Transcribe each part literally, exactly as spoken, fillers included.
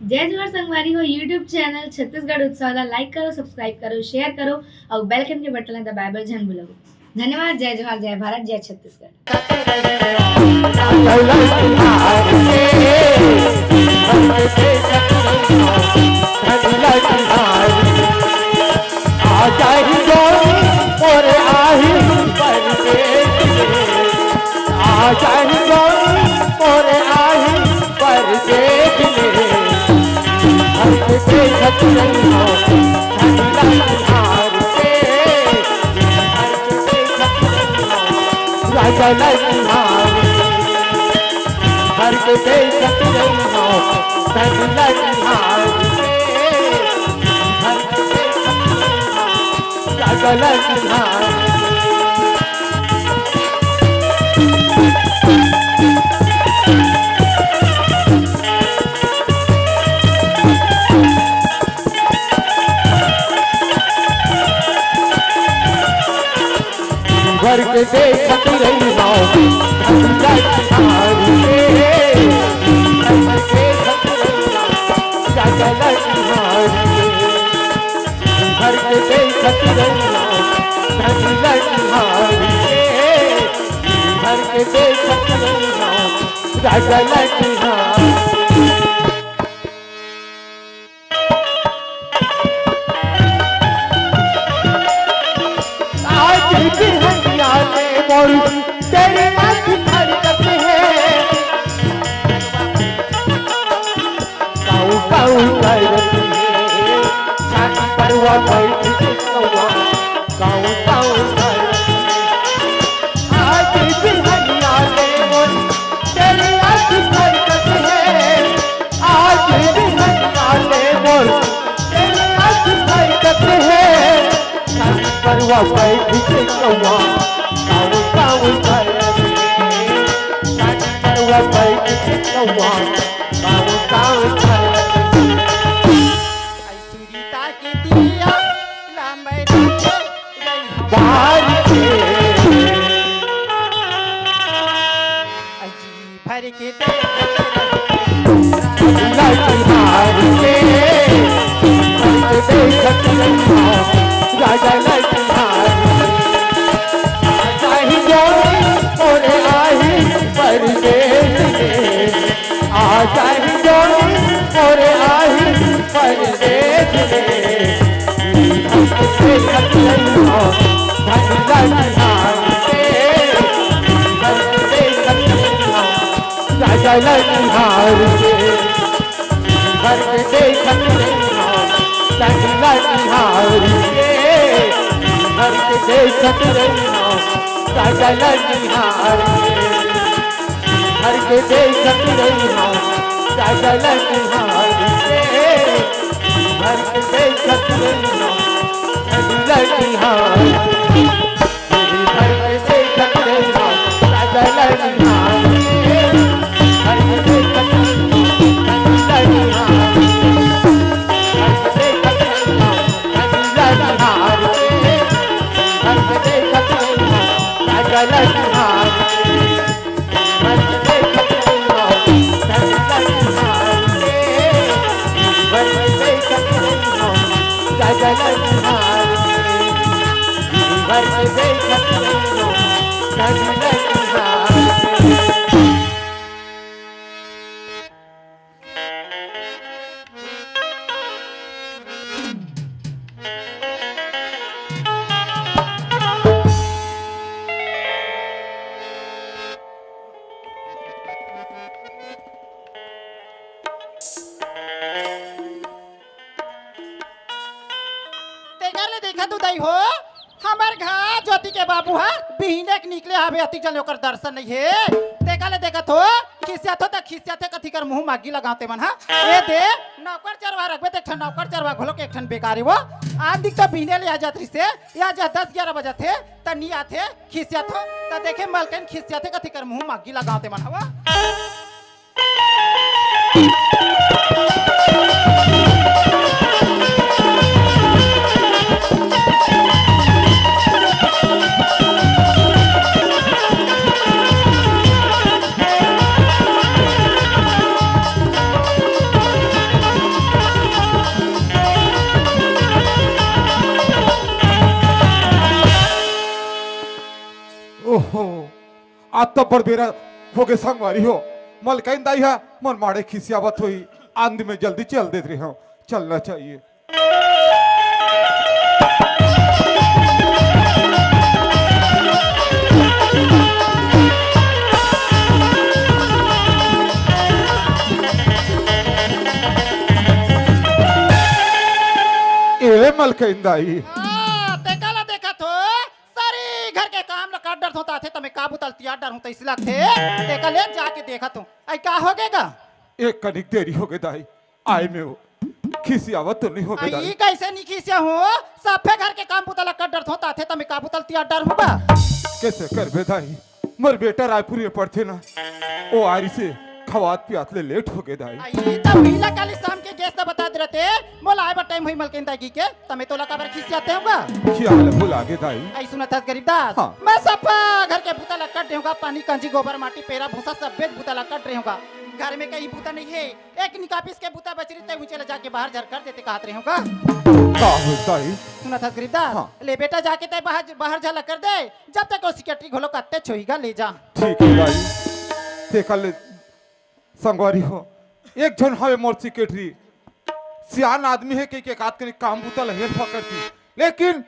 जय जोहार संगवारी हो, YouTube चैनल छत्तीसगढ़ उत्सव ला like करो, subscribe करो, share करो अउ bell icon के बटन ला दबाए बर झन भूलव। धन्यवाद। जय जोहार, जय भारत, जय छत्तीसगढ़। भर के देखत रही हूँ, भर के देखत रही हूँ, भर के देखत रही हूँ, भर के देखत रही हूँ, राजा लखिहार। आज बिहनिया में मोर तेरे आज हरकत है। काऊ काऊ करत है, छाती परवा बैठ के कौआ। काऊ काऊ करत है। आज बिहनिया में मोर तेरे आज हरकत है। आज बिहनिया में मोर तेरे आज हरकत है। छाती परवा बैठ के कौआ। काऊ काऊ करत है। छाती परवा बैठ के कौआ। काऊ काऊ करत है। सुरीता के दिया लंबे बार के। जी भर के देखत रही। लखिहार के, भर के देखत रही। राजा लखिहार के। चाही जान और आही परदेस में। आ जाई जान मोरे आही परदेस में। भर के देखत रही हूँ, धन लखिहार के। भर के देखत रही हूँ, राजा लखिहार के। भर के देखत रही हूँ, धन लखिहार के। भर के देखत रही हूँ, राजा लखिहार के। भर के देखत रही हूँ, राजा लखिहार के। भर के देखत रही हूँ, राजा लखिहार के। भर के देखत रही हूँ, राजा लखिहार के। भर के देखत रही हूँ, राजा लखिहार के। भर के देखत रही हूँ, राजा लखिहार के। भर के देखत रही हूँ, राजा लखिहार के। तेकर ले देखा तू दाई हो, हमर घर ज्योति के बाबू ह बिहने के निकले हवे, अतिक जन ओकर दर्शन नइ हे। तेकर ले देखत हो, खिसियात हो त खिसियात हे, कथी कर मुंह मागी लगावते मन ह। ए दे, नौकर चरवा रखबे त एक ठन नौकर चरवा घलो के एक ठन बेकार हे वो। आन दिक तो बिहने ले आ जात रिसे, या जा दस ग्यारह बजत हे, त नी आथे, खिसियात हो, त देखे मलकिन खिसियात हे, कथी कर मुंह मागी लगावते मन हवा। तब बड़ बेरा होगे संगवारी हो, मलकाइन दाई हा मन माड़े खिसियावत होही, आंधी में जल्दी चल देत रहे हो, चलना चाहिए। ए मलकाइन दाई। हाँ, तेका ला देखत हो, सारी घर के काम ला कर डरत हो, ताथे तमे का बुता ल तियार डर हो, तइसे लगथे। तेका ले जाके देखत हो, आई का होगे गा? एक कनिक देरी होगे दाई, आए में वो खिसियावत तो नहीं होगे आई दाई? कैसे नहीं खिसिया हो? सफे घर के काम बुता ला कर डरत हो, ताथे तमे का बुता ल तियार डर हो गा? कैसे करबे दाई? मोर बेटा रायपुर में पढ़थे ना, ओ आरी से खवात पियात ले लेट होगे दाई। आई त उही ला काली शाम के गैस ला बता दे रहते, मोला आए बर टाइम होई मलकिन दाई के, तमे तोला काबर खिसियाते होगा? खियाल भुला गे दाई। आई सुनत हस गरीब दास, हाँ। मैं सफा घर के बुता ला कर देहूँगा, पानी, कांजी, गोबर, माटी, पेरा, भूसा, सब बेच बुता ला कर देहूँगा। घर में कहीं बुता नहीं है, एक निकापिस के बुता बचरी ते ऊंचे ले जाके बाहर झर कर देते कहत रहे होगा। का हो दाई? सुनत हस गरीब दास, हाँ। ले बेटा जाके ते बाहर, बाहर झर ला कर दे, जब तक वो सिकेटरी घोलो कत्ते छोईगा ले जा। ठीक है दाई। ते कल संगवारी हो, एक झन हवे मोर सिकेटरी, सियान आदमी है, के, के कात के काम बुता ला हेल्प करती, लेकिन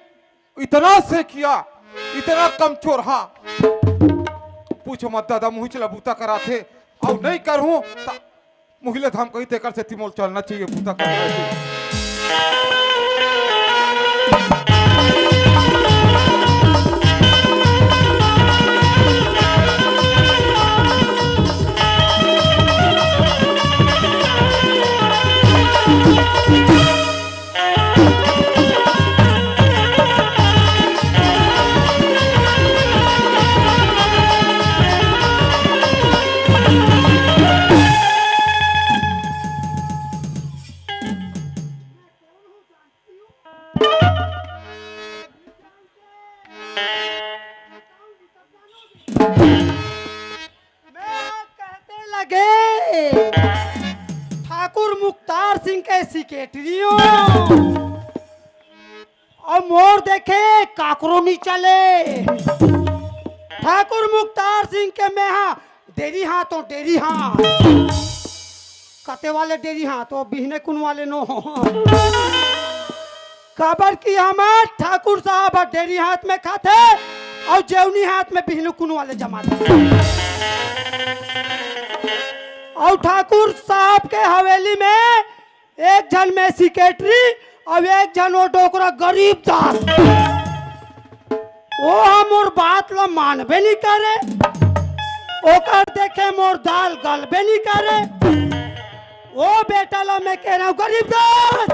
इतना से किया, इतना कमचोर हा, पूछो मत दादा, मुही चला बुता कराथे, अउ नहीं करहूँ त मुहिले धाम कही तेकर सेती मोल चलना चाहिए बुता कराथे। मैं कहते लगे, ठाकुर मुख्तार सिंह के सिकेटरी हो, अउ मोर देखे काकरो नी चले। ठाकुर मुख्तार सिंह के मेहा डेरी हाथ हो, डेरी हाथ। कते वाले डेरी हाथ हो, बिहने कुन वाले नो हो। काबर कि हमर ठाकुर साहब ह डेरी हाथ में खाथे अउ जेवनी हाथ में बिहने कुन वाले जमाथे। अउ ठाकुर साहब के हवेली में एक झन में सिकेटरी अउ एक झन वो डोकरा गरीब दास। वो ह मोर बात ला मानबे नी करे, ओकर देखे मोर दाल गलबे नी करे। ओ बेटा ला मैं कह रहा हूँ, गरीब दास,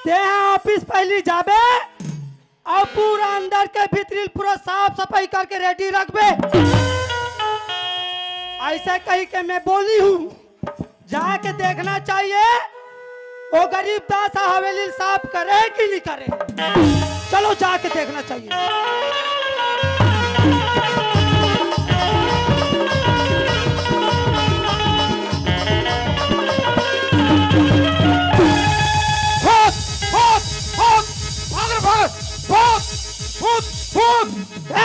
ते ह ऑफिस पहली जाबे अउ पूरा अंदर के भीतरी पूरा साफ सफाई करके रेडी रखबे। ऐसा कही के मैं बोली हूँ। जाके देखना चाहिए, वो गरीब दास ह हवेली साफ करे कि नहीं करे। चलो, जाके देखना चाहिए। भूत, भूत, भूत, भाग रे, भाग। भूत, भूत, भूत। ए!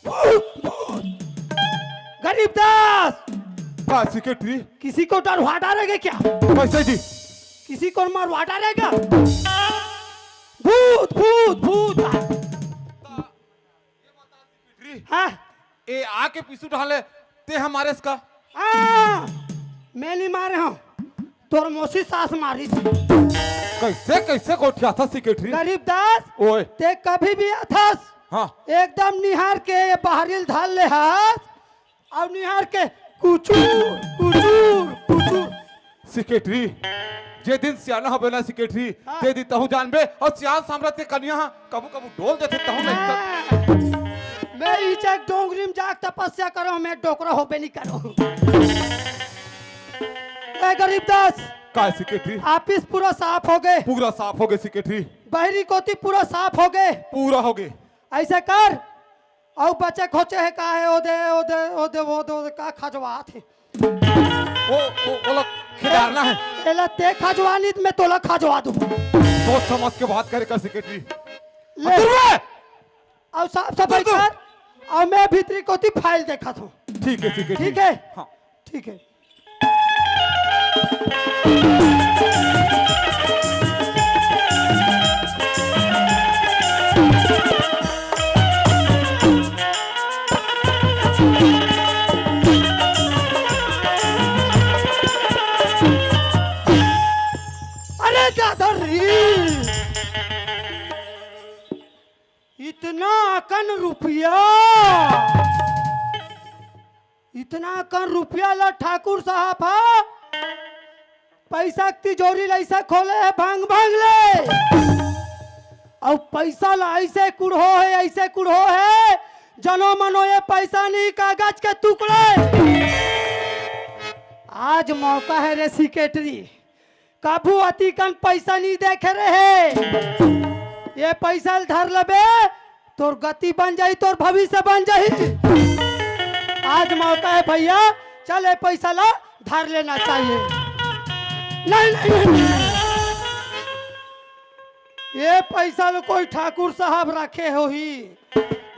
भूत, भूत। गरीब दास। का सिकेटरी? किसी को डरवा डालेगे क्या? कैसे जी? किसी को मरवा डालेगा? भूत, भूत, भूत। हाँ। ए आके पीसू ढाले, ते हमारे इसका। हाँ, मैं नहीं मारे हूँ, तोर मौसी सास मारी थी। कैसे, कैसे गोठियाथस सिकेटरी? गरीब दास, ओए। ते कभी भी आथस, हाँ। एकदम निहार के ये बाहरिल धार ले हास, अउ निहार के कुचुर, कुचुर, कुचुर। सिकेटरी, जे दिन सियाना होबे ना सिकेटरी, हाँ। ते दिन तहूँ जानबे, अउ सियान सामरथ के कनिया हा, कभू कभू डोल देथे तहूँ नहीं। हाँ। मैं इचक डोंगरी में जाके तपस्या करो, मैं डोकरा होबे नहीं करो। ए गरीब दास, का सिकेटरी? ऑफिस पूरा साफ हो गए। पूरा साफ हो गए सिकेटरी। बहरी कोती पूरा साफ हो गए। पूरा हो गए। ऐसे कर, अउ बचे खोचे हे का हे, ओदे, ओदे, ओदे, ओदे, ओदे, का खजवात हे? ओ, ओ, ओला खिलारना हे। एला ते खजवा नी त मैं तोला खजवा दूँ। सोच समझ के बात करे कर सिकेटरी। ले। दूर रह! अउ साफ सफाई कर, अउ मैं भीतरी कोती फाइल देखत हूँ। ठीक है, ठीक है, ठीक है। हाँ। ठीक है। अरे दादा रे, इतना अकन रुपया, इतना अकन रुपया ला ठाकुर साहब हा पैसा के तिजोरी ला ऐसे खोले हे, भंग भंग ले। अउ पैसा ला ऐसे कुढ़ो हे, ऐसे कुढ़ो हे, जनो मनो ये पैसा नहीं, कागज के टुकड़े। आज मौका हे रे सेक्रेटरी, कभू अतिकन पैसा नहीं देखे रहे। ये पैसा ल धर लेबे, तोर गति बन जाही, तोर भविष्य बन जाही। आज मौका हे भैया, चल ये पैसा ला धर लेना चाहिए। नहीं, नहीं, नहीं, नहीं। ये पैसा ल कोई ठाकुर साहब रखे होही।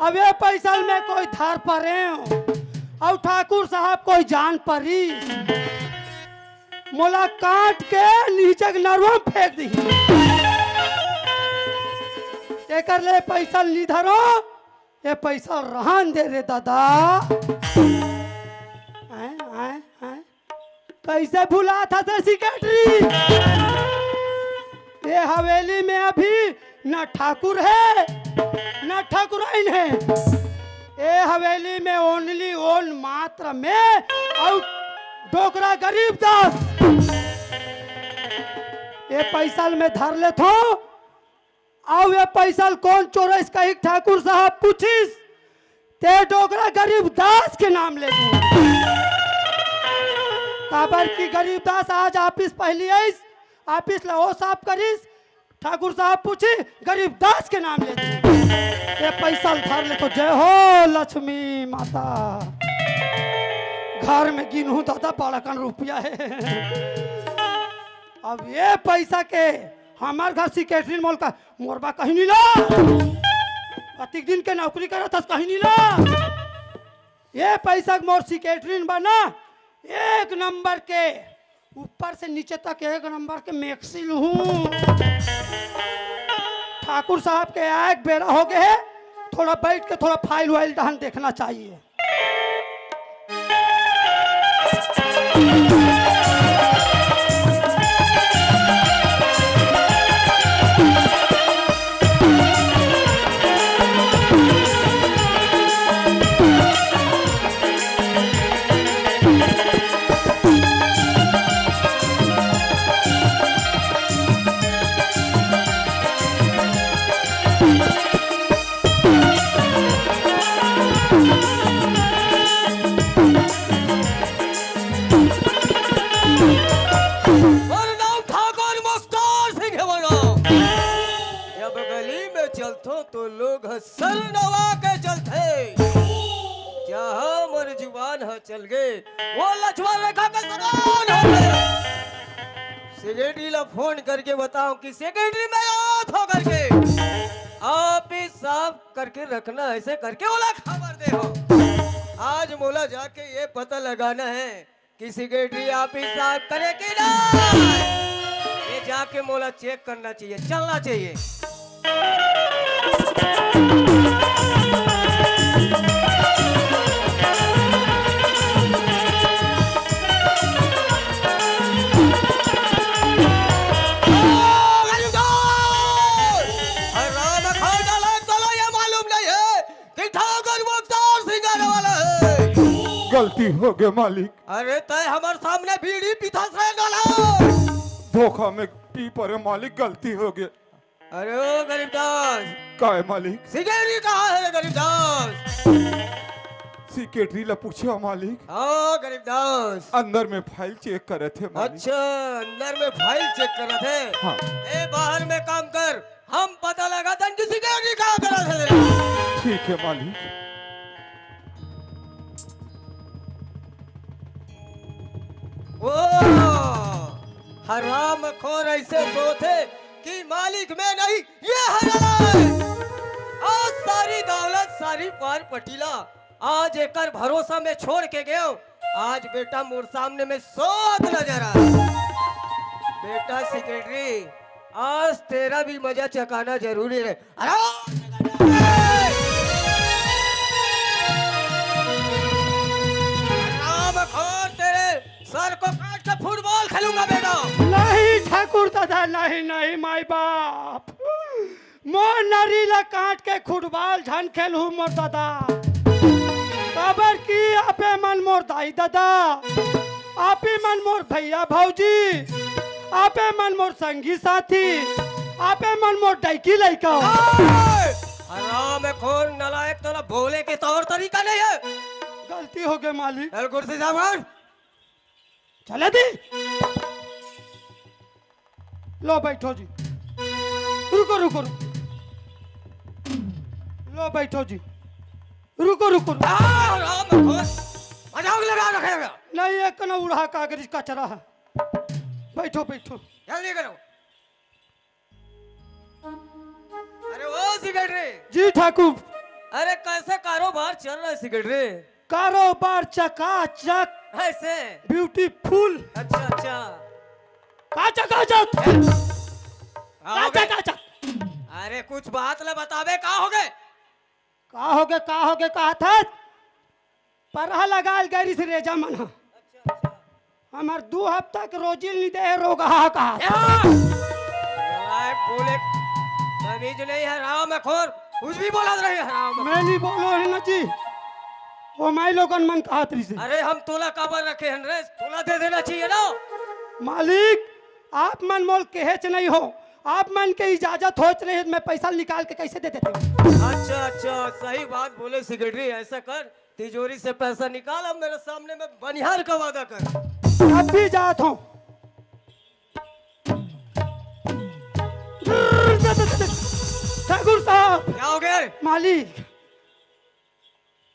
अब ये पैसा ल मैं कोई धर परेंव, अउ ठाकुर साहब कोई जान परी, मोला काट के नीचे के नरवा में फेंक दिही। तेकर ले पैसा ल नी धरो, ये पैसा रहन दे रे दादा। आय, आय, आय। कैसे भुलाथस सेक्रेटरी? ये हवेली में अभी न ठाकुर हे, न ठाकुराइन हे। ये हवेली में only one मात्र मैं अउ डोकरा गरीब दास। ये पैसा ल मैं धर लेथों, अउ ये पैसा ल कोन चोरइस कहिके ठाकुर साहब पूछिस, ते डोकरा गरीब दास के नाम ले दू। काबर कि गरीब दास आज ऑफिस पहिली आइस, ऑफिस ला ओ साफ करिस, ठाकुर साहब पूछिस, गरीब दास के नाम ले दू। ये पैसा ल धर लेथों, जय हो लक्ष्मी माता। घर में गिनहूं दादा, बड़कन रुपया हे। अब ये पैसा के हमर घर सेक्रेटरी मोला का मोर बर कहीं नहीं ला। अतिक दिन के नौकरी करत हस, कहीं नहीं ला। ये पैसा के मोर सेक्रेटरी बना, एक नंबर के, ऊपर से नीचे तक एक नंबर के मैक्सी लूहूं। ठाकुर साहब के आए के बेरा हो गए हे, थोड़ा बैठ के थोड़ा फाइल वाइल डहन देखना चाहिए। मोर नाम ठाकुर मुख्तार सिंह हे, मोर नाम। जब गली में चलथों तो लोग ह सरनवा के चलथे। जहाँ मोर जुबान ह चल गे, वो लक्ष्मण रेखा के समान हो गे। सेक्रेटरी ला फोन करके बताओ कि सेक्रेटरी मैं आत हों करके, ऑफिस साफ करके रखना, ऐसे करके ओला खबर दे हो। आज मोला जाके ये पता लगाना हे कि सेक्रेटरी ऑफिस साफ करे कि ना। ये जाके मोला चेक करना चाहिए, चलना चाहिए। अरे राम, खान डाला, तोला ये मालूम नहीं है कि ठाकुर मुख्तार सिंह आने वाला है। गलती हो गई मालिक। अरे तय हमर सामने बीड़ी पीथस रे डाला। धोखा में पी परे मालिक, गलती हो गई। अरे ओ गरीबदास। का है मालिक? सेक्रेटरी कहाँ है रे गरीबदास? सेक्रेटरी ला पूछा मालिक। हाँ गरीबदास। अंदर में फाइल चेक करत हे मालिक। अच्छा, अंदर में फाइल चेक करत हे। हाँ। ए बाहर में काम कर, हम पता लगाथन कि सेक्रेटरी का करत हे। ठीक है मालिक। ओ हरामखोर ऐसे सोथे कि मालिक मैं नहीं, ये हराम। आज सारी दौलत तारीफ वार पटीला, आज एकर भरोसा में छोड़ के गयो। आज बेटा मोर सामने में सोत नजर आ। बेटा सेक्रेटरी, आज तेरा भी मजा चखाना जरूरी है। अरे रामखोर, तेरे सर को काट के फुटबॉल खेलूंगा बेटा। नहीं ठाकुर दादा, नहीं, नहीं माई बाप, मोर नरी ला काट के फुटबॉल झन खेलहू मोर दादा। काबर कि आपे मन मोर दाई ददा, आपे मन मोर भैया भौजी, आपे मन मोर संगी साथी, आपे मन मोर डैकी लइका। ए! हरामखोर नलायक, तोला बोले के तौर तरीका नहीं है। गलती हो गए मालिक। चल कुर्सी साफ कर। चले दी। लो बैठो जी। रुको, रुको, रुको। लो बैठो जी। रुको, रुको, रुको। आ, राम भगवान, मजाक लगा रखेगा। नहीं, एक ना उड़ा कागज कचरा है। बैठो, बैठो। जल्दी करो। अरे ओ सेक्रेटरी। जी ठाकुर। अरे कैसे कारोबार चल रहा है सेक्रेटरी? कारोबार चकाचक। ऐसे? ब्यूटीफुल। अच्छा, अच्छा। का चकाचक? का का हो गए? चकाचक? अरे कुछ बात ला बतावे, का हो गए? का हो गए, का हो गए, का था? परहा लगाल गए रिस रेजा मन ह। हमर दू हफ्ता के रोजी नी दे हे रोगहा का। ए! नालायक बोले, तमीज नहीं है, हरामखोर, कुछ भी बोलत रही हराम। मैं नहीं बोलो है ना जी, वो माई लोगन मन कहत रही से। अरे हम तोला काबर रखे हन रे, तोला दे देना चाहिए ना। मालिक, आप मन मोल कहेच नहीं हो, आप मन के इजाजत होच नहीं है, मैं पैसा निकाल के कैसे दे देते? अच्छा, अच्छा, सही बात बोले सेक्रेटरी, ऐसा कर, तिजोरी से पैसा निकाल, अब मेरे सामने में बनिहार का वादा कर। अब भी जात हूँ। ठाकुर साहब। क्या हो गया? मालिक,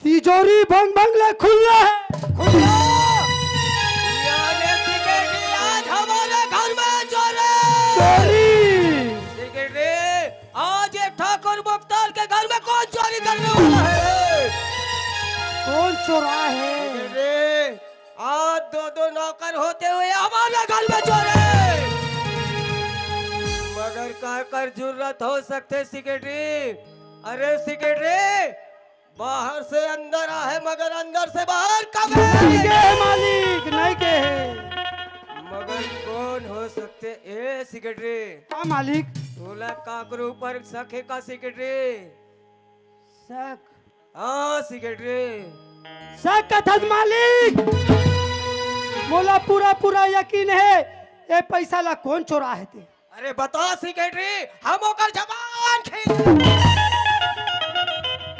तिजोरी भंग भंग ले खुल्ला है। खुल्ला? यानी सेक्रेटरी, आज हमारे घर में चोरी। चोरी। सेक्रेटरी, आज ये ठाकुर मुख्तार के घर में कौन चोरी करने वाला है? कौन चोरा है? सेक्रेटरी, आज दो दो नौकर होते हुए हमारे घर में चोरी। मगर का कर जुर्रत हो सकते सेक्रेटरी? अरे सेक्रेटरी, बाहर से अंदर आहे मगर अंदर से बाहर कबे नहीं गए मालिक, नहीं गए। मगर कौन हो सकते ए सेक्रेटरी? हाँ मालिक। तोला काकरो ऊपर शक हे का सेक्रेटरी? शक? हाँ सेक्रेटरी। शक कथस मालिक, मोला पूरा पूरा यकीन हे, ए पैसा ला कौन चोरा हे ते। अरे बता सेक्रेटरी, हम ओकर जबान खींच।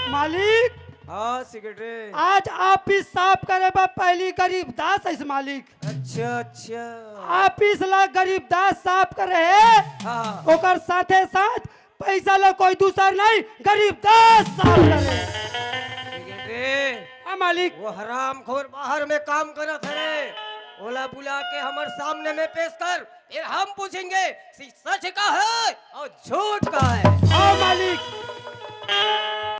मालिक, हाँ सेक्रेटरी। आज ऑफिस साफ करे बर पहली गरीब दास आइस मालिक। अच्छा अच्छा। ऑफिस ला गरीब दास साफ करे हे, हाँ। ओकर साथे साथ पैसा ला कोई दूसर नहीं, गरीब दास साफ करे। सेक्रेटरी। हाँ मालिक। वो हरामखोर बाहर में काम करत हे, ओला बुला के हमर सामने में पेश कर। फिर हम पूछेंगे, सी-, सच का है और झूठ का है। हाँ मालिक।